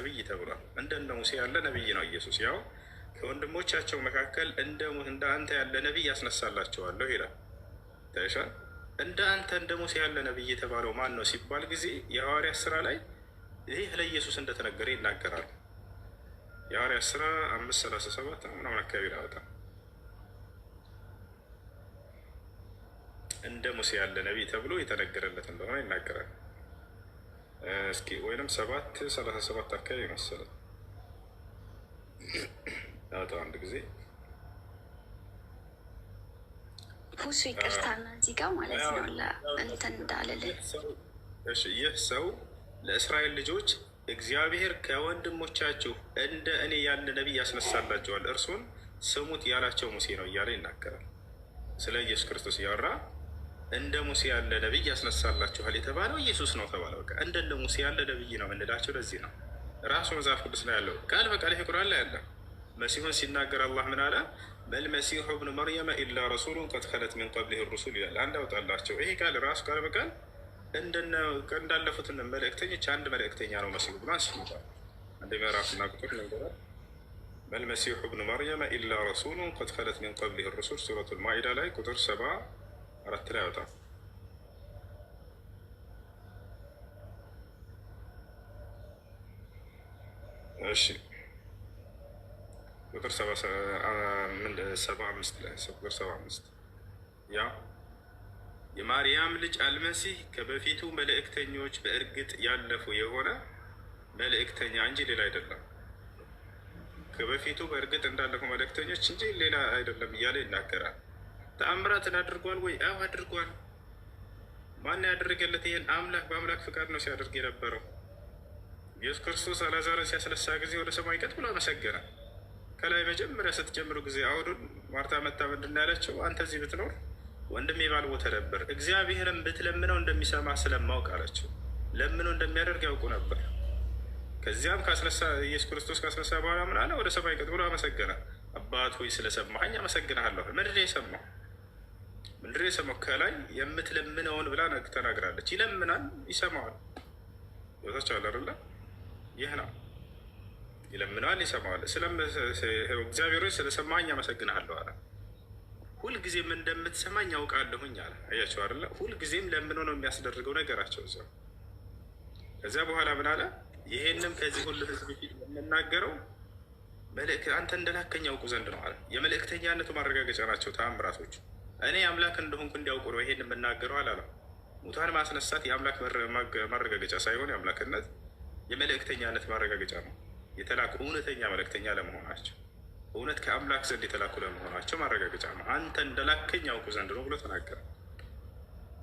ነቢይ ተብሏል። እንደነ ሙሴ ያለ ነቢይ ነው ኢየሱስ። ያው ከወንድሞቻቸው መካከል እንደ አንተ ያለ ነቢይ ያስነሳላቸዋለሁ ይላል። ታይሻል። እንደ አንተ እንደ ሙሴ ያለ ነቢይ የተባለው ማን ነው ሲባል ጊዜ የሐዋርያት ስራ ላይ ይህ ለኢየሱስ እንደተነገረ ይናገራል። የሐዋርያት ስራ 5:37 ምናምን አካባቢ ላወጣ እንደ ሙሴ ያለ ነቢይ ተብሎ የተነገረለት እንደሆነ ይናገራል። እስኪ ወይንም 7:37 አካባቢ መሰለኝ አውጣው አንድ ጊዜ። ሁሱ ይቅርታና እዚህ ጋር ማለት ነው እንትን እንዳልልህ ይህ ሰው ለእስራኤል ልጆች እግዚአብሔር ከወንድሞቻችሁ እንደ እኔ ያለ ነቢይ ያስነሳላቸዋል፣ እርሱን ስሙት ያላቸው ሙሴ ነው እያለ ይናገራል። ስለ ኢየሱስ ክርስቶስ እያወራ እንደ ሙሴ ያለ ነቢይ ያስነሳላችኋል የተባለው ኢየሱስ ነው ተባለ። በቃ እንደ ሙሴ ያለ ነቢይ ነው የምንላቸው ለዚህ ነው። ራሱ መጽሐፍ ቅዱስ ላይ ያለው ቃል በቃል ይሄ ቁርአን ላይ ያለ መሲሁን ሲናገር አላህ ምን አለ? ما المسيح ابن مريم إلا رسول قد خلت من قبله الرسل ይላል። አንድ አውጣላቸው። ይሄ ቃል ራሱ ቃል በቃል እንዳለፉት መልእክተኞች አንድ መልእክተኛ ነው መሲሁ ብሎ አንስቶታል። አንድ ምዕራፍና ቁጥር ነገራል። ما المسيح ابن مريم إلا رسول قد خلت من قبله الرسل ሱረቱል ማኢዳ ላይ ቁጥር 74 ላይ ያወጣ። እሺ ቁጥር 75 ላይ ቁጥር 75 ያ የማርያም ልጅ አልመሲህ ከበፊቱ መልእክተኞች በእርግጥ ያለፉ የሆነ መልእክተኛ እንጂ ሌላ አይደለም። ከበፊቱ በእርግጥ እንዳለፉ መልእክተኞች እንጂ ሌላ አይደለም እያለ ይናገራል። ተአምራትን አድርጓል ወይ? አዎ አድርጓል። ማን ያደረገለት? ይህን አምላክ በአምላክ ፍቃድ ነው ሲያደርግ የነበረው። ኢየሱስ ክርስቶስ አልዓዛርን ሲያስነሳ ጊዜ ወደ ሰማይ ቀጥ ብሎ አመሰገነ። ከላይ መጀመሪያ ስትጀምሩ ጊዜ አውዱን ማርታ መታ ምንድን ነው ያለችው? አንተ እዚህ ብትኖር ወንድሜ ባልሞተ ነበር፣ እግዚአብሔርን ብትለምነው እንደሚሰማ ስለማውቅ አለችው። ለምኖ እንደሚያደርግ ያውቁ ነበር። ከዚያም ካስነሳ ኢየሱስ ክርስቶስ ካስነሳ በኋላ ምን አለ? ወደ ሰማይ ቀጥ ብሎ አመሰገነ። አባት ሆይ ስለሰማኸኝ አመሰግንሃለሁ። ምንድን ነው የሰማው? ምንድን ነው የሰማው? ከላይ የምትለምነውን ብላ ተናግራለች። ይለምናል፣ ይሰማዋል። ቦታቸው አለ አይደለ? ይህ ነው ይለምነዋል፣ ይሰማዋል። እግዚአብሔር ሆይ ስለሰማኸኝ አመሰግንሃለሁ አለ። ሁልጊዜም እንደምትሰማኝ ያውቃለሁኝ አለ። አያቸው አይደለ? ሁልጊዜም ለምኖ ነው የሚያስደርገው ነገራቸው እዚያው። ከዚያ በኋላ ምን አለ? ይሄንም ከዚህ ሁሉ ሕዝብ ፊት የምናገረው አንተ እንደላከኝ ያውቁ ዘንድ ነው አለ። የመልእክተኛነቱ ማረጋገጫ ናቸው ተአምራቶቹ። እኔ አምላክ እንደሆንኩ እንዲያውቁ ነው ይሄን የምናገረው አላለም። ሙታን ማስነሳት የአምላክ ማረጋገጫ ሳይሆን የአምላክነት የመልእክተኛነት ማረጋገጫ ነው። የተላኩ እውነተኛ መልእክተኛ ለመሆናቸው እውነት ከአምላክ ዘንድ የተላኩ ለመሆናቸው ማረጋገጫ ነው። አንተ እንደላከኝ ያውቁ ዘንድ ነው ብሎ ተናገረ።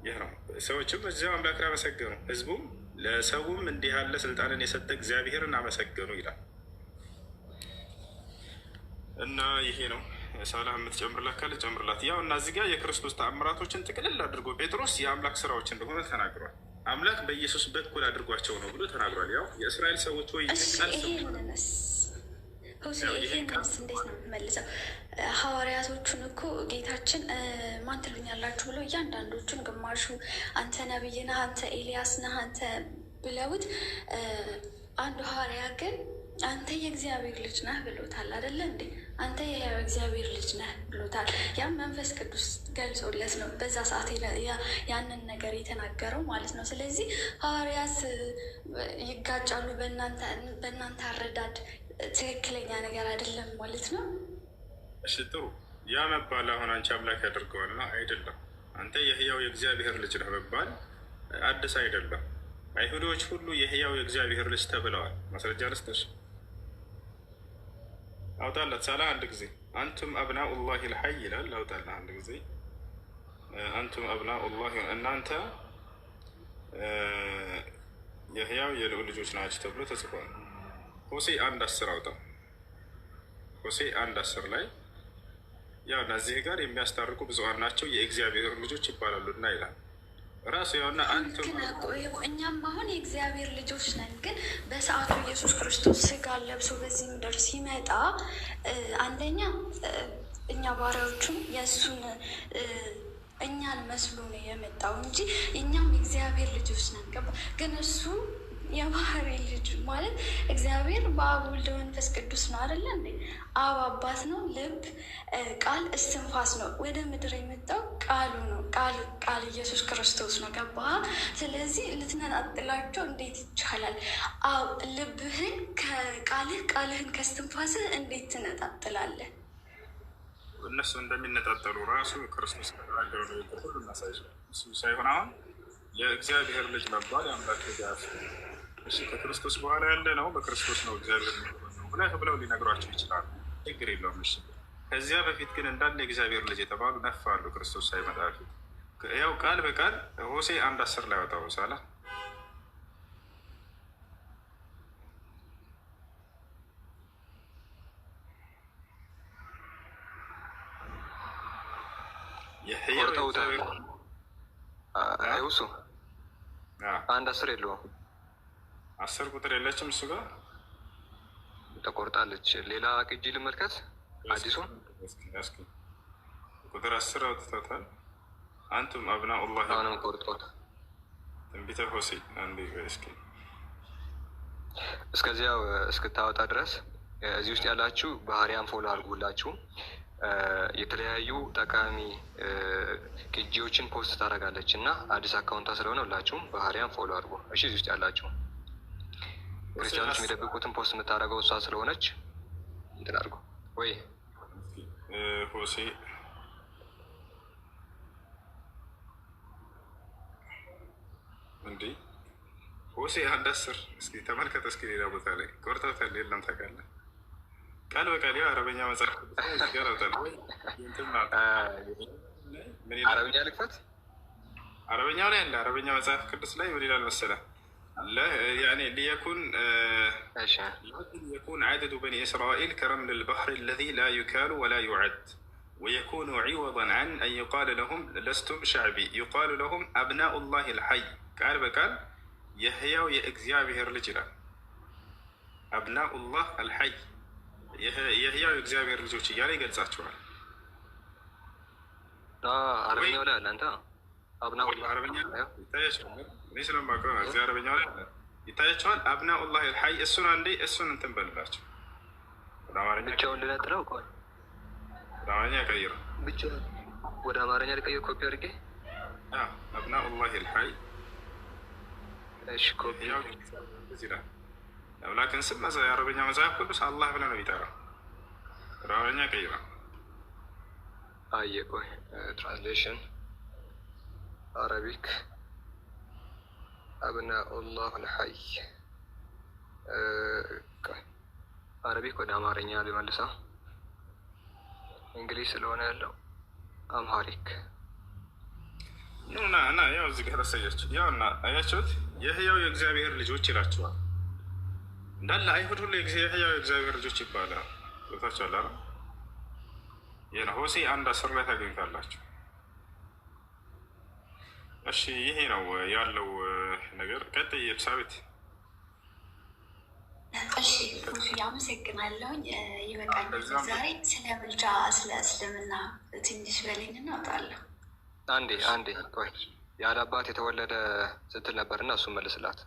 ይህ ነው። ሰዎችም እዚያው አምላክን አመሰገኑ፣ ህዝቡም ለሰውም እንዲህ ያለ ስልጣንን የሰጠ እግዚአብሔርን አመሰገኑ ይላል። እና ይሄ ነው። ሳላህ የምትጨምርላት ካለ ጨምርላት። ያው እና እዚህ ጋር የክርስቶስ ተአምራቶችን ጥቅልል አድርጎ ጴጥሮስ የአምላክ ስራዎች እንደሆነ ተናግሯል። አምላክ በኢየሱስ በኩል አድርጓቸው ነው ብሎ ተናግሯል። ያው የእስራኤል ሰዎች ወይ እሺ ይሄንንስ ሁሴ ይሄንንስ እንዴት ነው የምትመልሰው? ሐዋርያቶቹን እኮ ጌታችን ማን ትሉኛላችሁ ብሎ እያንዳንዶቹን ግማሹ አንተ ነብይ ነህ፣ አንተ ኤልያስ ነህ፣ አንተ ብለውት አንዱ ሐዋርያ ግን አንተ የእግዚአብሔር ልጅ ነህ ብሎታል። አይደለ እንዴ? አንተ የሕያው እግዚአብሔር ልጅ ነህ ብሎታል። ያም መንፈስ ቅዱስ ገልጾለት ነው በዛ ሰዓት ያንን ነገር የተናገረው ማለት ነው። ስለዚህ ሐዋርያት ይጋጫሉ በእናንተ አረዳድ ትክክለኛ ነገር አይደለም ማለት ነው። እሺ ጥሩ። ያ መባል አሁን አንቺ አምላክ ያደርገዋልና አይደለም። አንተ የሕያው የእግዚአብሔር ልጅ ነህ መባል አዲስ አይደለም። አይሁዶች ሁሉ የሕያው የእግዚአብሔር ልጅ ተብለዋል። ማስረጃ ልስጥሽ፣ አውጣላት ሳላ አንድ ጊዜ አንቱም አብናኡ ላሂ ልሐይ ይላል። አውጣላት አንድ ጊዜ አንቱም አብናኡ ላሂ፣ እናንተ የሕያው የልዑል ልጆች ናችሁ ተብሎ ተጽፏል። ሆሴ 1:10 አውጣ። ሆሴ 1:10 ላይ ያው እነዚህ ጋር የሚያስታርቁ ብዙሃን ናቸው የእግዚአብሔር ልጆች ይባላሉ እና ይላል ራሱ ያውና አንቱም ግን እኛም አሁን የእግዚአብሔር ልጆች ነን። ግን በሰዓቱ ኢየሱስ ክርስቶስ ስጋ ለብሶ በዚህ ምድር ሲመጣ አንደኛ እኛ ባሪያዎቹን የእሱን እኛን መስሎ ነው የመጣው እንጂ እኛም የእግዚአብሔር ልጆች ነን። ገባ? ግን እሱ የባህሪ ልጅ ማለት እግዚአብሔር በአብ ወልድ መንፈስ ቅዱስ ነው አይደለ እንዴ? አብ አባት ነው፣ ልብ ቃል እስትንፋስ ነው። ወደ ምድር የመጣው ቃሉ ነው። ቃል ኢየሱስ ክርስቶስ ነው። ገባህ? ስለዚህ ልትነጣጥላቸው እንዴት ይቻላል? አብ ልብህን ከቃልህ ቃልህን ከእስትንፋስህ እንዴት ትነጣጥላለህ? እነሱ እንደሚነጣጠሉ ራሱ ክርስቶስ ከተናገረው ንግግር ሁሉ እናሳይሻለን። እሱ ሳይሆን አሁን የእግዚአብሔር ልጅ መባል የአምላክ ልጅ አያስብልም። እሺ ከክርስቶስ በኋላ ያለ ነው፣ በክርስቶስ ነው እግዚአብሔር ነው ብለው ሊነግሯቸው ይችላሉ። ችግር የለውም። እሺ ከዚያ በፊት ግን እንዳለ የእግዚአብሔር ልጅ የተባሉ ነፍ አሉ፣ ክርስቶስ ሳይመጣ በፊት። ያው ቃል በቃል ሆሴ 1:10 ላይ ወጣው ሳላ የሕያው ቆርጠውታል። የእግዚአብሔር አይውሱ 1:10 የለውም፣ 10 ቁጥር የለችም እሱ ጋር። ተቆርጣለች። ሌላ ቅጂ ልመልከት። አዲሱን እስኪ ቁጥር 10 አውጥተውታል። አንቱም አብናኡላህ አሁንም ቆርጦታል። ትንቢተ ሆሴ አንዴ እስኪ እስከዚያው እስክታወጣ ድረስ እዚህ ውስጥ ያላችሁ ባህሪያን follow አድርጉላችሁ። የተለያዩ ጠቃሚ ቅጂዎችን post ታደርጋለች እና አዲስ account ኣ ስለሆነ ሁላችሁም ባህሪያን follow አድርጉ። እሺ፣ እዚህ ውስጥ ያላችሁ ክርስቲያኖች የሚደብቁትን post የምታደርገው እሷ ስለሆነች እንትን አድርጉ ወይ ሆሴ እንዴ ሆሴ 1:10 እስኪ ተመልከተ። እስኪ ሌላ ቦታ ላይ ቆርጠውታል። የለም ታውቃለህ፣ ቃል በቃል ያው አረበኛ መጽሐፍ ቅዱስ ላይ እዚህ ጋር አውጣለሁ። እንትን ምን ይላል? አረብኛ ልክፈት። አረበኛው ላይ አለ። አረበኛ መጽሐፍ ቅዱስ ላይ ምን ይላል መሰለህ? ያኔ ሊየኩን እሺ يكون عدد بني إسرائيل كرمل البحر الذي لا يكال ولا يعد ويكون عوضا عن أن يقال لهم لستم شعبي يقال لهم أبناء الله الحي ቃል በቃል የህያው የእግዚአብሔር ልጅ ይላል። أبناء الله الحي የህያው የእግዚአብሔር ልጆች እያለ ይገልጻቸዋል። አረብኛው ላይ አለ። አንተ أبناء አረበኛ ይታያቸዋል። እኔ ስለማውቀው ነው። እዚህ አረበኛው ላይ አለ ይታያቸዋል። أبناء الله الحي እሱን አንዴ እሱን እንትን በልላቸው ወደ አማርኛ ብቻውን ልነጥለው። ቆይ ወደ አማርኛ ቀይረው። ብቻውን ወደ አማርኛ ልቀይር፣ ኮፒ አድርጌ። أبناء الله الحي እሺ ኮፒ ይላል። አምላክን ስም የአረበኛ መጽሐፍ ቅዱስ አላህ ብለህ ነው የሚጠራው። ወደ አማርኛ ቀይረው። አየ ቆይ translation Arabic أبناء الله الحي Arabic ወደ አማርኛ ልመልሰው። እንግሊዝ ስለሆነ ያለው Amharic እና እና ያው እዚህ ጋር አሳያችሁ። ያው እና አያችሁት፣ የህያው የእግዚአብሔር ልጆች ይላቸዋል። እንዳለ አይሁድ ሁሉ የህያው የእግዚአብሔር ልጆች ይባላል። ገብታችኋል አይደል? ይህ ነው ሆሴ 1:10 ላይ ታገኙታላችሁ። እሺ ይሄ ነው ያለው ነገር። ቀጥይ ኤልሳቤት። እሺ አመሰግናለሁኝ። ይበቃኛል ዛሬ። ስለ ምልጃ ስለ እስልምና ትንሽ በለኝ እና እወጣለሁ። አንዴ አንዴ ቆይ፣ ያለ አባት የተወለደ ስትል ነበርና እሱን መልስላት።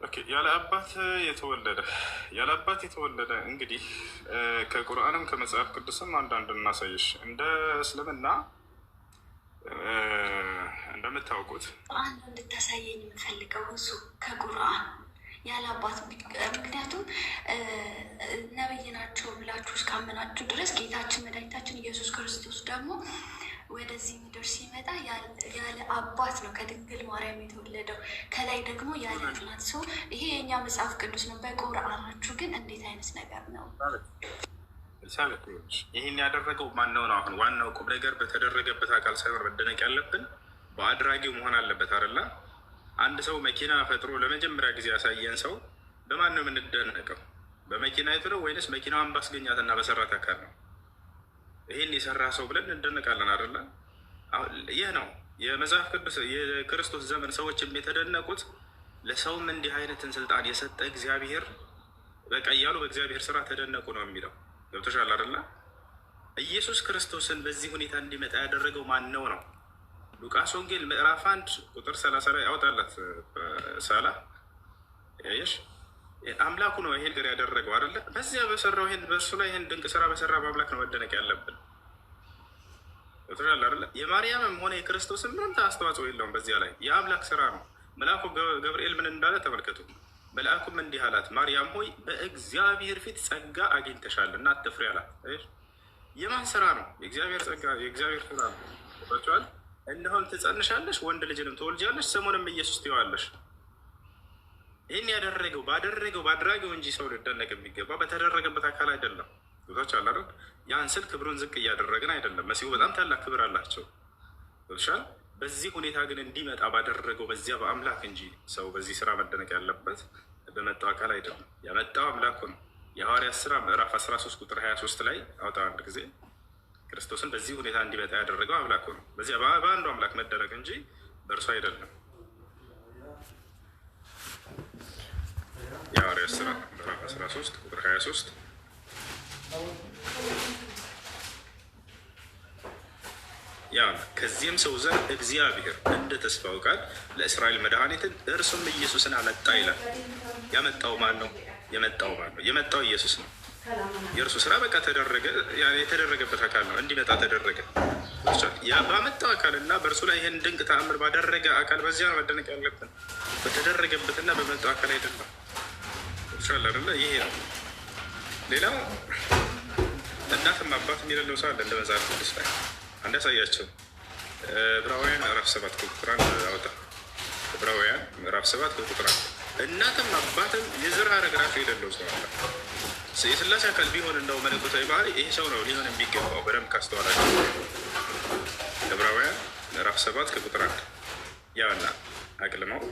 Okay፣ ያለ አባት የተወለደ፣ ያለ አባት የተወለደ እንግዲህ ከቁርአንም ከመጽሐፍ ቅዱስም አንዳንድ እናሳይሽ። እንደ እስልምና እንደምታውቁት ቁርአን ነው እንድታሳየኝ የምፈልገው እሱ ከቁርአን ያለ አባት። ምክንያቱም ነብይ ናቸው ብላችሁ እስካመናችሁ ድረስ ጌታችን መድኃኒታችን ኢየሱስ ክርስቶስ ደግሞ ወደዚህ ምድር ሲመጣ ያለ አባት ነው ከድንግል ማርያም የተወለደው። ከላይ ደግሞ ያለ እናት ሰው። ይሄ የእኛ መጽሐፍ ቅዱስ ነው። በቁርአናችሁ ግን እንዴት አይነት ነገር ነው? ኤልሳቤጥ፣ ይህን ያደረገው ማነው ነው? አሁን ዋናው ቁም ነገር በተደረገበት አካል ሳይሆን መደነቅ ያለብን በአድራጊው መሆን አለበት አይደለ? አንድ ሰው መኪና ፈጥሮ ለመጀመሪያ ጊዜ ያሳየን ሰው በማን ነው የምንደነቀው? በመኪናይቱ ነው ወይንስ መኪናዋን ባስገኛትና በሰራት አካል ነው? ይህን የሰራ ሰው ብለን እንደነቃለን አይደለ? ይህ ነው የመጽሐፍ ቅዱስ የክርስቶስ ዘመን ሰዎችም የተደነቁት ለሰውም እንዲህ አይነትን ስልጣን የሰጠ እግዚአብሔር በቃ እያሉ በእግዚአብሔር ስራ ተደነቁ ነው የሚለው። ገብቶሻል አይደለ? ኢየሱስ ክርስቶስን በዚህ ሁኔታ እንዲመጣ ያደረገው ማን ነው ነው? ሉቃስ ወንጌል ምዕራፍ 1 ቁጥር 30 ላይ አውጣላት ሳላ ያየሽ አምላኩ ነው ይሄን ነገር ያደረገው አይደለ? በዚያ በሰራው ይሄን በእርሱ ላይ ይሄን ድንቅ ስራ በሰራ በአምላክ ነው መደነቅ ያለብን። ገብቶሻል አይደለ? የማርያምም ሆነ የክርስቶስም ምንም አስተዋጽኦ የለውም በዚያ ላይ የአምላክ ስራ ነው። መልአኩ ገብርኤል ምን እንዳለ ተመልከቱ። መልአኩም እንዲህ አላት፣ ማርያም ሆይ በእግዚአብሔር ፊት ጸጋ አግኝተሻልና አትፍሪ አላት። የማን ስራ ነው? የእግዚአብሔር ጸጋ፣ የእግዚአብሔር ስራ ነው። ገብቷችኋል? እነሆም ትጸንሻለሽ፣ ወንድ ልጅንም ትወልጃለሽ፣ ስሙንም ኢየሱስ ትይዋለሽ። ይህን ያደረገው ባደረገው ባድራጊው እንጂ ሰው ሊደነቅ የሚገባ በተደረገበት አካል አይደለም። ገብቷችኋል አይደል? ያን ስል ክብሩን ዝቅ እያደረግን አይደለም። መሲሁ በጣም ታላቅ ክብር አላቸው። ገብቶሻል? በዚህ ሁኔታ ግን እንዲመጣ ባደረገው በዚያ በአምላክ እንጂ ሰው በዚህ ስራ መደነቅ ያለበት በመጣው አካል አይደለም። ያመጣው አምላኩ ነው። የሐዋርያት ስራ ምዕራፍ 13 ቁጥር 23 ላይ አውጣ አንድ ጊዜ። ክርስቶስን በዚህ ሁኔታ እንዲመጣ ያደረገው አምላኩ ነው። በዚያ በአንዱ አምላክ መደረግ እንጂ በእርሱ አይደለም። የሐዋርያት ስራ ምዕራፍ 13 ቁጥር 23። ያ ከዚህም ሰው ዘር እግዚአብሔር እንደ ተስፋው ቃል ለእስራኤል መድኃኒትን እርሱም ኢየሱስን አመጣ ይላል። ያመጣው ማን ነው? የመጣው ማን ነው? የመጣው ኢየሱስ ነው። የእርሱ ስራ በቃ ተደረገ። የተደረገበት አካል ነው፣ እንዲመጣ ተደረገ። ያ ባመጣው አካል እና በእርሱ ላይ ይህን ድንቅ ተአምር ባደረገ አካል በዚያ ነው መደነቅ ያለብን፣ በተደረገበትና በመጣው አካል አይደለም። አይደለ? ይሄ ነው። ሌላው እናትም አባትም የሌለው ሰው አለ እንደ መጽሐፍ ቅዱስ ላይ አንድ ያሳያቸው። ዕብራውያን ምዕራፍ 7 ቁጥር 1 አውጣ። ዕብራውያን ምዕራፍ 7 ቁጥር 1 እናትም አባትም የዘር ሐረግ ራሱ የሌለው ሰው አለ። የስላሴ አካል ቢሆን እንደው መለኮታዊ ባህሪ ይሄ ሰው ነው ሊሆን የሚገባው። በደንብ ካስተዋላቸው ዕብራውያን ምዕራፍ 7 ከቁጥር 1 ያውና አቅልመው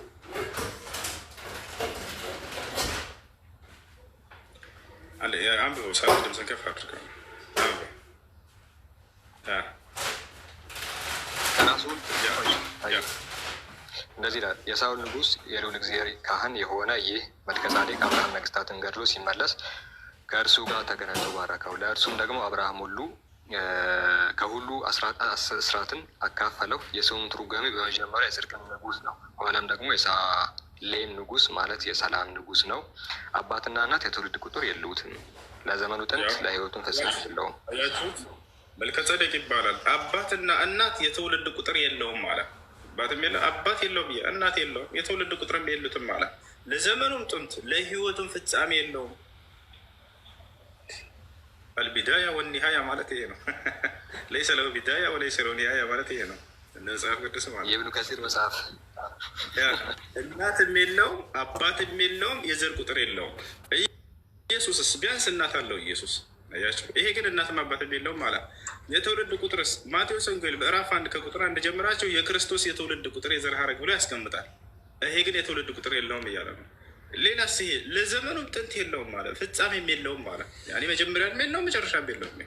አንብበው። ሳት ድምፅን ከፍ አድርገው አንብበው። ራሱን እንደዚህ ይላል። የሳውል ንጉሥ የልዑል እግዚአብሔር ካህን የሆነ ይህ መልከ ጻዴቅ አብርሃም ነገስታትን ገድሎ ሲመለስ ከእርሱ ጋር ተገናኝቶ ባረከው። ለእርሱም ደግሞ አብርሃም ሁሉ ከሁሉ አስራትን አካፈለው። የስሙም ትርጓሜ በመጀመሪያ የጽድቅ ንጉሥ ነው፣ ኋላም ደግሞ የሳሌም ንጉሥ ማለት የሰላም ንጉሥ ነው። አባትና እናት የትውልድ ቁጥር የሉትም። ለዘመኑ ጥንት ለሕይወቱን ፍጻሜ የለውም። አያችሁት? መልከ ጼዴቅ ይባላል። አባትና እናት የትውልድ ቁጥር የለውም አለ። አባትም የለ አባት የለውም እናት የለውም የትውልድ ቁጥርም የሉትም አለ። ለዘመኑም ጥንት ለሕይወቱም ፍጻሜ የለውም። አልቢዳያ ወኒሃያ ማለት ይሄ ነው። ለይሰ ለው ቢዳያ ወለይሰ ለው ኒሃያ ማለት ይሄ ነው። እንደ መጽሐፍ ቅዱስ ማለት የኢብኑ ከሲር መጽሐፍ። እናትም የለውም አባትም የለውም የዘር ቁጥር የለውም። ኢየሱስስ ቢያንስ እናት አለው ኢየሱስ። አያችሁ፣ ይሄ ግን እናትም አባትም የለውም አለ። የትውልድ ቁጥርስ ማቴዎስ ወንጌል ምዕራፍ 1 ከቁጥር 1 ጀምራቸው የክርስቶስ የትውልድ ቁጥር የዘር ሐረግ ብሎ ያስቀምጣል። ይሄ ግን የትውልድ ቁጥር የለውም እያለ ነው። ሌላስ ይሄ ለዘመኑም ጥንት የለውም አለ፣ ፍጻሜም የለውም አለ። ያኔ መጀመሪያም የለውም መጨረሻም የለውም።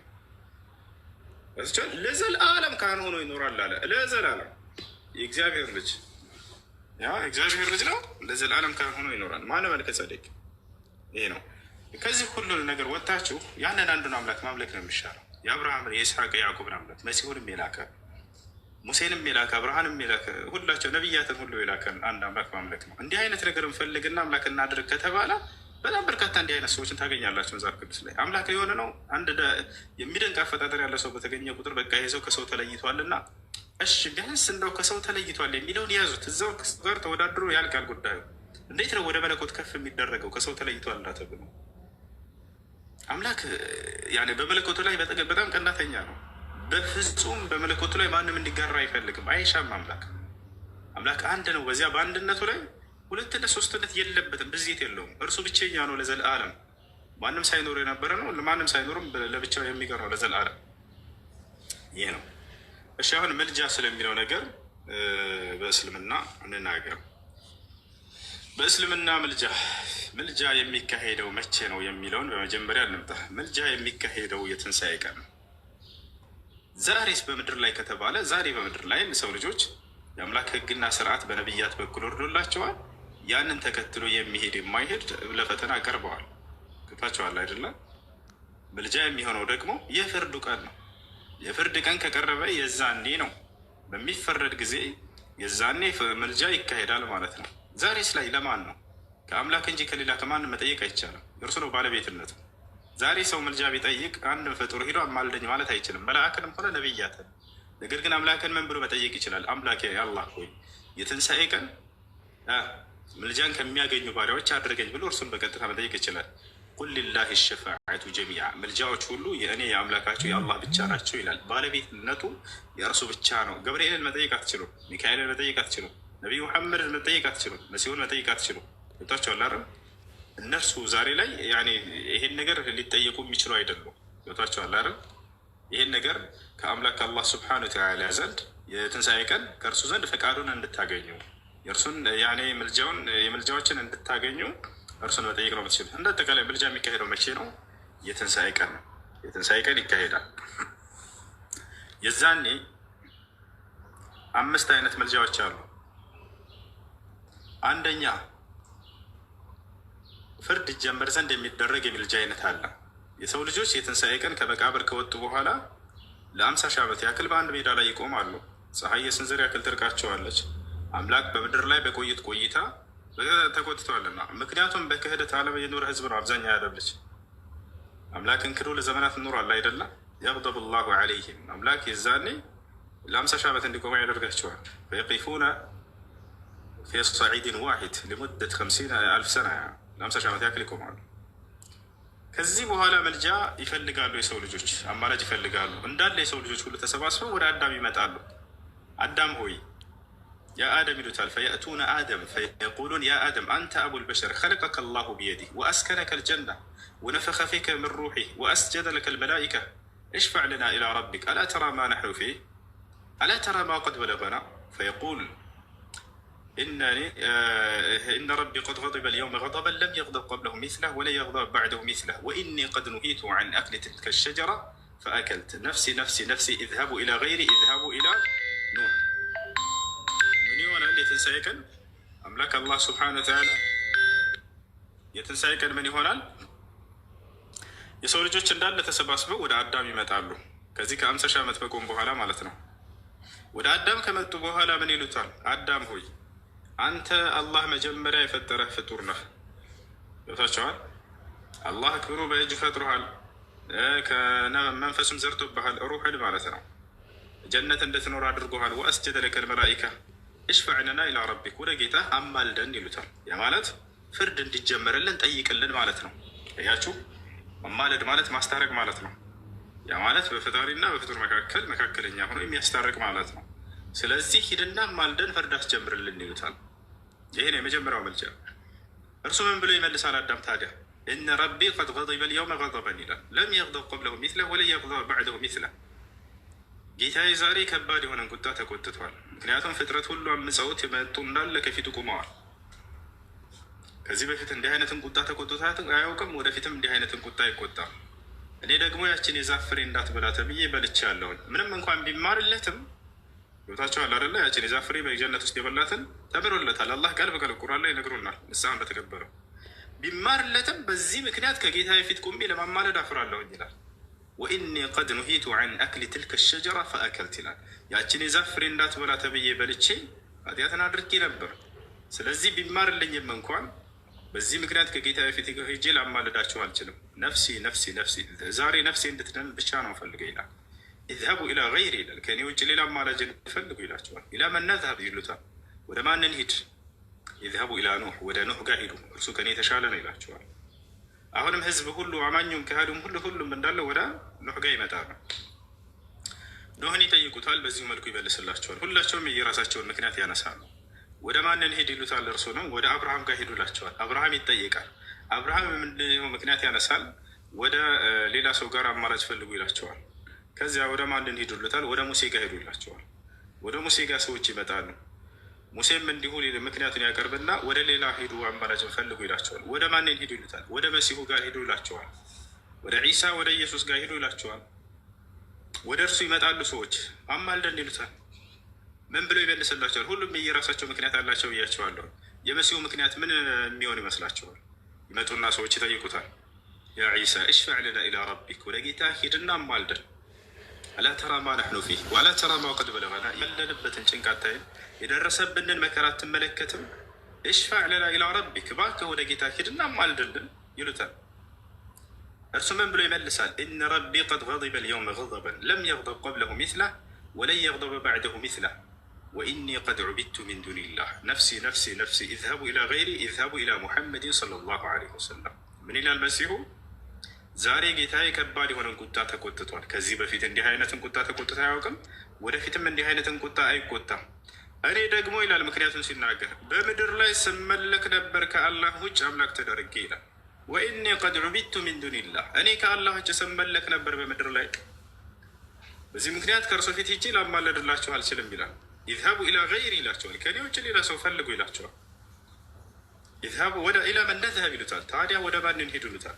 ለዘላለም ካህን ሆኖ ይኖራል አለ። ለዘላለም የእግዚአብሔር ልጅ ያ እግዚአብሔር ልጅ ነው። ለዘላለም ካህን ሆኖ ይኖራል። ማነው መልከ ጼዴቅ? ይሄ ነው። ከዚህ ሁሉ ነገር ወጥታችሁ ያንን አንዱን አምላክ ማምለክ ነው የሚሻለው። የአብርሃምን የይስሐቅ የያዕቆብን አምላክ መሲሁንም የላከ ሙሴንም የላከ አብርሃንም የላከ ሁላቸው ነቢያትን ሁሉ የላከ አንድ አምላክ ማምለክ ነው። እንዲህ አይነት ነገር እንፈልግና አምላክ እናድርግ ከተባለ በጣም በርካታ እንዲህ አይነት ሰዎችን ታገኛላቸው መጽሐፍ ቅዱስ ላይ። አምላክ የሆነ ነው አንድ የሚደንቅ አፈጣጠር ያለ ሰው በተገኘ ቁጥር በቃ ይሄ ሰው ከሰው ተለይቷልና፣ እሺ ቢያንስ እንደው ከሰው ተለይቷል የሚለውን ያዙት። እዛው ጋር ተወዳድሮ ያልቃል ጉዳዩ። እንዴት ነው ወደ መለኮት ከፍ የሚደረገው ከሰው ተለይቷል ተብሎ? አምላክ ያኔ በመለኮቱ ላይ በጣም ቀናተኛ ነው። በፍጹም በመለኮቱ ላይ ማንም እንዲጋራ አይፈልግም፣ አይሻም። አምላክ አንድ ነው። በዚያ በአንድነቱ ላይ ሁለትነት ሶስትነት የለበትም፣ ብዜት የለውም። እርሱ ብቸኛ ነው ለዘለዓለም። ማንም ሳይኖር የነበረ ነው፣ ማንም ሳይኖርም ለብቻው የሚቀር ነው ለዘለዓለም። ይህ ነው። እሺ አሁን ምልጃ ስለሚለው ነገር በእስልምና እንናገር። በእስልምና ምልጃ የሚካሄደው መቼ ነው የሚለውን በመጀመሪያ እንምጣ። ምልጃ የሚካሄደው የትንሣኤ ቀን ነው። ዛሬስ በምድር ላይ ከተባለ ዛሬ በምድር ላይ ሰው ልጆች የአምላክ ሕግና ስርዓት በነቢያት በኩል ወርዶላቸዋል። ያንን ተከትሎ የሚሄድ የማይሄድ ለፈተና ቀርበዋል። ገብታቸዋል አይደለም? ምልጃ የሚሆነው ደግሞ የፍርዱ ቀን ነው። የፍርድ ቀን ከቀረበ የዛኔ ነው በሚፈረድ ጊዜ የዛኔ ምልጃ ይካሄዳል ማለት ነው። ዛሬስ ላይ ለማን ነው? ከአምላክ እንጂ ከሌላ ከማንም መጠየቅ አይቻልም። እርሱ ነው ባለቤትነቱ። ዛሬ ሰው ምልጃ ቢጠይቅ አንድም ፍጡር ሂዶ አማልደኝ ማለት አይችልም፣ መላእክንም ሆነ ነቢያትን። ነገር ግን አምላክን ምን ብሎ መጠየቅ ይችላል? አምላኬ አላህ ሆይ የትንሣኤ ቀን ምልጃን ከሚያገኙ ባሪያዎች አድርገኝ ብሎ እርሱን በቀጥታ መጠየቅ ይችላል። ቁል ሊላሂ ሸፋዓቱ ጀሚዓ፣ ምልጃዎች ሁሉ የእኔ የአምላካቸው የአላህ ብቻ ናቸው ይላል። ባለቤትነቱ የእርሱ ብቻ ነው። ገብርኤልን መጠየቅ አትችሉም። ሚካኤልን መጠየቅ አትችሉም። ነቢዩ መሐመድን መጠየቅ አትችሉም። መሲሁን መጠየቅ አትችሉም። ገብቷቸዋል አይደል? እነርሱ ዛሬ ላይ ይሄን ነገር ሊጠየቁ የሚችሉ አይደሉም። ገብቷቸዋል አይደል? ይሄን ነገር ከአምላክ አላህ ስብሐነ ወተዓላ ዘንድ የትንሣኤ ቀን ከእርሱ ዘንድ ፈቃዱን እንድታገኙ የእርሱን ምልጃውን የምልጃዎችን እንድታገኙ እርሱን መጠየቅ ነው የምትችሉት። እንደ አጠቃላይ ምልጃ የሚካሄደው መቼ ነው? የትንሣኤ ቀን ነው። የትንሣኤ ቀን ይካሄዳል። የዛኔ 5 አይነት ምልጃዎች አሉ። አንደኛ ፍርድ ይጀመር ዘንድ የሚደረግ የምልጃ አይነት አለ። የሰው ልጆች የትንሣኤ ቀን ከመቃብር ከወጡ በኋላ ለ50 ሺህ ዓመት ያክል በአንድ ሜዳ ላይ ይቆማሉ። ፀሐይ የስንዝር ያክል ትርቃቸዋለች። አምላክ በምድር ላይ በቆዩት ቆይታ ተቆጥተዋልና፣ ምክንያቱም በክህደት ዓለም የኖረ ህዝብ ነው አብዛኛው የአደም ልጅ። አምላክን ክዶ ለዘመናት ኖሯል አይደለ? የግደቡ ላሁ ዐለይሂም፣ አምላክ የዛኔ ለ50 ሺህ ዓመት እንዲቆሙ ያደርጋቸዋል። ፈየቂፉነ ፊ ሰዒድን ዋሂድ ሊሙደት 50,000 ሰና፣ ለ50 ሺህ ዓመት ያክል ይቆማሉ። ከዚህ በኋላ መልጃ ይፈልጋሉ። የሰው ልጆች አማላጅ ይፈልጋሉ። እንዳለ የሰው ልጆች ሁሉ ተሰባስበው ወደ አዳም ይመጣሉ። አዳም ሆይ يا آدم ይሉታል። فيأتون آدم فيقولون يا آدم أنت أبو البشر خلقك الله بيده وأسكنك الجنة ونفخ فيك من روحه وأسجد لك الملائكة اشفع لنا إلى ربك ألا ترى ما نحن فيه ألا ترى ما قد بلغنا فيقول إن ربي قد غضب اليوم غضبا لم يغضب قبله مثله ولا يغضب بعده مثله وإني قد نهيت عن أكل تلك الشجرة فأكلت نفسي نفسي نفسي اذهبوا إلى غيري اذهبوا إلى نوح። ምን ይሆናል? የትንሣኤ ቀን አምላክ አላህ ስብሐነ ወተዓላ የትንሣኤ ቀን ምን ይሆናል? የሰው ልጆች እንዳለ ተሰባስበው ወደ አዳም ይመጣሉ። ከዚህ ከ50 ሺህ ዓመት በቆም በኋላ ማለት ነው። ወደ አዳም ከመጡ በኋላ ምን ይሉታል? አዳም ሆይ አንተ አላህ መጀመሪያ የፈጠረህ ፍጡር ነህ። ገብታችኋል? አላህ ክብሩ በእጅ ፈጥሮሃል፣ ከመንፈሱም ዘርቶብሃል፣ ሩሕን ማለት ነው። ጀነት እንድትኖር አድርጎሃል። ወአስጀደ ለከል መላኢካ እሽፈዕ ለና ኢላ ረቢክ፣ ወደ ጌታ አማልደን ይሉታል። ያ ማለት ፍርድ እንዲጀመርልን ጠይቅልን ማለት ነው። እያችሁ መማለድ ማለት ማስታረቅ ማለት ነው። ያ ማለት በፈጣሪና በፍጡር መካከል መካከለኛ ሆኖ የሚያስታርቅ ማለት ነው። ስለዚህ ሂድና ማልደን ፍርድ አስጀምርልን ይሉታል። ይሄ ነው የመጀመሪያው ምልጃ። እርሱ ምን ብሎ ይመልሳል? አዳም ታዲያ إن ربي قد غضب اليوم غضبا ይላል። لم يغضب قبله مثله ولن يغضب بعده مثله። ጌታዬ ዛሬ ከባድ የሆነን ቁጣ ተቆጥቷል። ምክንያቱም ፍጥረት ሁሉ አምፀውት የመጡ እንዳለ ከፊቱ ቆመዋል። ከዚህ በፊት እንዲህ አይነትን ቁጣ ተቆጥቶ አያውቅም። ወደፊትም እንዲህ አይነትን ቁጣ አይቆጣም። እኔ ደግሞ ያችን የዛፍ ፍሬ እንዳትበላ ተብዬ በልቻለሁኝ። ምንም እንኳን ቢማርለትም ገብታችኋል አይደለ? ያችን የዛፍ ፍሬ በጀነት ውስጥ የበላትን ተምሮለታል። አላህ ቃል በቃል ቁርአን ላይ ይነግሩናል። ንስሐ እንደተቀበለው ቢማርለትም በዚህ ምክንያት ከጌታ ፊት ቁሜ ለማማለድ አፍራለሁኝ ይላል። وإني قد نهيت عن أكل تلك الشجرة فأكلت ይላል። ያችን የዛፍ ፍሬ እንዳትበላ ተብዬ በልቼ ኃጢአትን አድርጌ ነበር። ስለዚህ ቢማርልኝም እንኳን በዚህ ምክንያት ከጌታ ፊት ሄጄ ላማልዳችሁ አልችልም። نفسي نفسي نفسي፣ ዛሬ ነፍሴ እንድትድን ብቻ ነው ፈልገ ይላል። اذهبوا إلى غيري ይላል። ከእኔ ውጭ ሌላ አማላጅ ፈልጉ ይላቸዋል። إلى من نذهب ይሉታል። ወደ ማን እንሂድ? اذهبوا إلى نوح፣ ወደ ኑሕ ጋር ሂዱ፣ እርሱ ከእኔ የተሻለ ነው ይላቸዋል። አሁንም ህዝብ ሁሉ አማኙም ከሃዱም ሁሉ ሁሉም እንዳለ ወደ ኑሕ ጋር ይመጣሉ። ኑሕን ይጠይቁታል። በዚሁ መልኩ ይመልስላቸዋል። ሁላቸውም የየራሳቸውን ምክንያት ያነሳሉ። ወደ ማን እንሂድ ይሉታል። እርሱ ነው። ወደ አብርሃም ጋር ሂዱ ይላቸዋል። አብርሃም ይጠይቃል። አብርሃም ምንድነው ምክንያት ያነሳል። ወደ ሌላ ሰው ጋር አማራጭ ፈልጉ ይላቸዋል። ከዚያ ወደ ማን እንሂድ ይሉታል። ወደ ሙሴ ጋር ሂዱ ይላቸዋል። ወደ ሙሴ ጋር ሰዎች ይመጣሉ። ሙሴም እንዲሁ ምክንያቱን ያቀርብና ወደ ሌላ ሂዱ አማላጅ ፈልጉ ይላቸዋል። ወደ ማን ሂዱ ይሉታል። ወደ መሲሁ ጋር ሂዱ ይላቸዋል። ወደ ዒሳ ወደ ኢየሱስ ጋር ሂዱ ይላቸዋል። ወደ እርሱ ይመጣሉ ሰዎች አማልደን ይሉታል። ምን ብለው ይመልስላቸዋል? ሁሉም የየራሳቸው ምክንያት አላቸው ብያቸዋለሁ። የመሲሁ ምክንያት ምን የሚሆን ይመስላቸዋል? ይመጡና ሰዎች ይጠይቁታል። يا عيسى اشفع لنا إلى ربك፣ ወደ ጌታ ሂድና አማልደን። ألا ترى ما نحن فيه وألا ترى ما قد بلغنا፣ ያለንበትን ጭንቅ አታይም? የደረሰብንን መከራ አትመለከትም? اشفع لنا إلى ربك፣ እባክህ ወደ ጌታ ሂድና ማልድልን ይሉታል። እርሱ ምን ብሎ ይመልሳል? إن ربي قد غضب اليوم غضبا لم يغضب قبله مثله ولن يغضب بعده مثله وإني قد عبدت من دون الله نفسي نفسي نفسي اذهبوا إلى غيري اذهبوا إلى محمد صلى الله عليه وسلم። ምን ይላል መሲሁ? ዛሬ ጌታዬ ከባድ የሆነን ቁጣ ተቆጥቷል። ከዚህ በፊት እንዲህ አይነትን ቁጣ ተቆጥቶ አያውቅም። ወደፊትም እንዲህ አይነትን ቁጣ አይቆጣም። እኔ ደግሞ ይላል ምክንያቱን ሲናገር በምድር ላይ ስመለክ ነበር ከአላህ ውጭ አምላክ ተደርጌ ይላል። وإني قد عبدت من دون الله፣ እኔ ከአላህ ውጭ ስመለክ ነበር በምድር ላይ። በዚህ ምክንያት ከእርሱ ፊት ሂጄ ላማለድላቸው አልችልም ይላል። اذهبوا إلى غيري ይላቸዋል። ከኔ ውጭ ሌላ ሰው ፈልጉ ይላቸዋል። اذهبوا ወደ إلى من نذهب ይሉታል። ታዲያ ወደ ማን እንሂድ ይሉታል።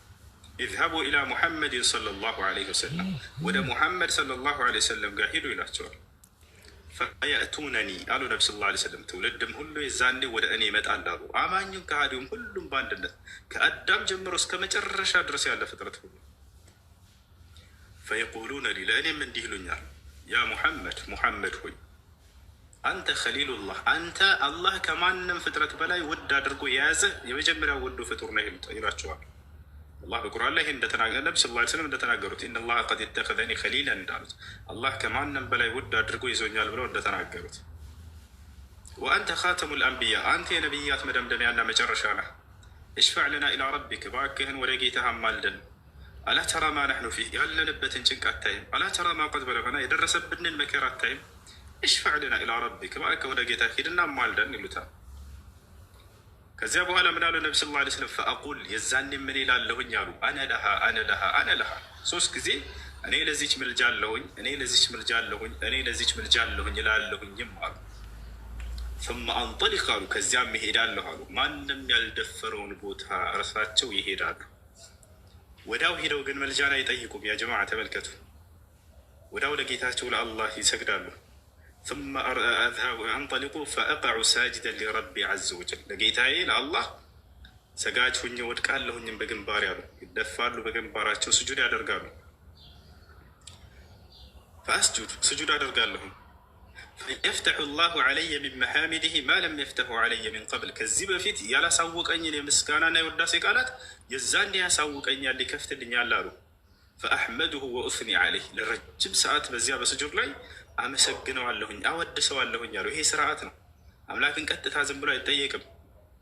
اذهبوا إلى محمد صلى الله عليه وسلم፣ ወደ ሙሐመድ صلى الله عليه وسلم ጋር ሂዱ ይላቸዋል። فيأتونني አሉ ነቢ صلى الله عليه وسلم። ትውልድም ሁሉ የዛኔ ወደ እኔ ይመጣል አሉ። አማኙም ከሃዲውም ሁሉም በአንድነት ከአዳም ጀምሮ እስከ መጨረሻ ድረስ ያለ ፍጥረት ሁሉ። فيقولون لي፣ ለእኔም እንዲህ ይሉኛል፣ يا محمد፣ ሙሐመድ ሆይ፣ أنت خليل الله፣ አንተ አላህ ከማንም ፍጥረት በላይ ውድ አድርጎ የያዘ የመጀመሪያው ውዱ ፍጡር ነው ይላቸዋል። አላህ በቁርአን ላይ ይህን እንደተናገረ፣ ነቢ صلى الله عليه وسلم እንደተናገሩት إن الله قد اتخذني خليلا እንዳሉት፣ አላህ ከማንም በላይ ውድ አድርጎ ይዞኛል ብለው እንደተናገሩት፣ وأنت خاتم الأنبياء፣ አንተ የነቢያት መደምደሚያና መጨረሻ ነህ። اشفع لنا إلى ربك፣ እባክህን ወደ ጌታህ አማልደን። ألا ترى ما نحن فيه፣ ያለንበትን ጭንቅ አታይም? ألا ترى ما قد بلغنا፣ የደረሰብንን መከራ አታይም? اشفع لنا إلى ربك፣ እባክህ ወደ ጌታ ሂድና አማልደን ይሉታል። ከዚያ በኋላ ምን አሉ ነቢ صلى الله عليه وسلم? فأقول፣ የዛኔ ምን ይላለሁኝ አሉ፣ أنا لها، أنا لها، أنا لها። ሶስት ጊዜ እኔ ለዚች ምልጃ አለሁኝ፣ እኔ ለዚች ምልጃ አለሁኝ፣ እኔ ለዚች ምልጃ አለሁኝ እላለሁኝም አሉ። ثم أنطلق አሉ፣ ከዚያም ይሄዳለሁ አሉ። ማንም ያልደፈረውን ቦታ እርሳቸው ይሄዳሉ። ወዲያው ሂደው ግን መልጃን አይጠይቁም። يا جماعة ተመልከቱ። ወዲያው ለጌታቸው ለአላህ ይሰግዳሉ። ثم أذهب أنطلق فأقع ساجدا لربي عز وجل፣ ለጌታዬ ለአላህ ሰጋጅ ሁኜ ወድቃለሁኝም በግንባር ያሉ፣ ይደፋሉ፣ በግንባራቸው ስጁድ ያደርጋሉ። فأسجد፣ ስጁድ አደርጋለሁም። فيفتح الله علي من محامده ما لم يفتحه علي من قبل፣ ከዚህ በፊት ያላሳወቀኝን የምስጋናና የውዳሴ ቃላት የዛኔ ያሳውቀኛል፣ ይከፍትልኛል አሉ። فأحمده وأثني عليه፣ ለረጅም ሰዓት በዚያ በስጁድ ላይ አመሰግነዋለሁኝ፣ አወድሰዋለሁኝ አሉ። ይሄ ስርዓት ነው። አምላክን ቀጥታ ዝም ብሎ አይጠየቅም።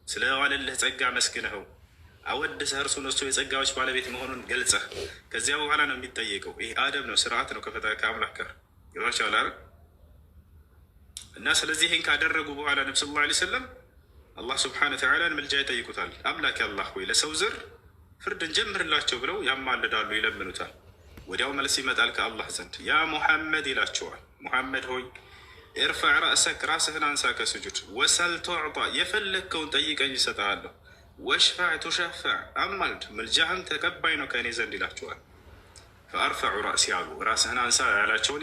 ስለዋለልህ ጸጋ አመስግነኸው አወድሰህ እርሱን እሱ የጸጋዎች ባለቤት መሆኑን ገልጸህ ከዚያ በኋላ ነው የሚጠየቀው። ይሄ አደብ ነው፣ ስርዓት ነው ከአምላክ ጋር ይሏቸዋል አይደል? እና ስለዚህ ይህን ካደረጉ በኋላ ነብ صلى الله عليه وسلم አላህ سبحانه وتعالى ን ምልጃ ይጠይቁታል። አምላክ አላህ ሆይ፣ ለሰው ዘር ፍርድን ጀምርላቸው ብለው ያማልዳሉ፣ ይለምኑታል። ወዲያው መልስ ይመጣል ከአላህ ዘንድ። يا محمد ይላቸዋል። ሙሐመድ ሆይ፣ ارفع رأسك፣ ራስህን አንሳ ከስጁድ፣ وسل تعط፣ የፈለግከውን ጠይቀኝ ይሰጥሃለሁ። واشفع تشفع፣ አማልድ ምልጃህም ተቀባይ ነው ከእኔ ዘንድ ይላቸዋል። فأرفع رأسي አሉ። ራስህን አንሳ ያላቸውን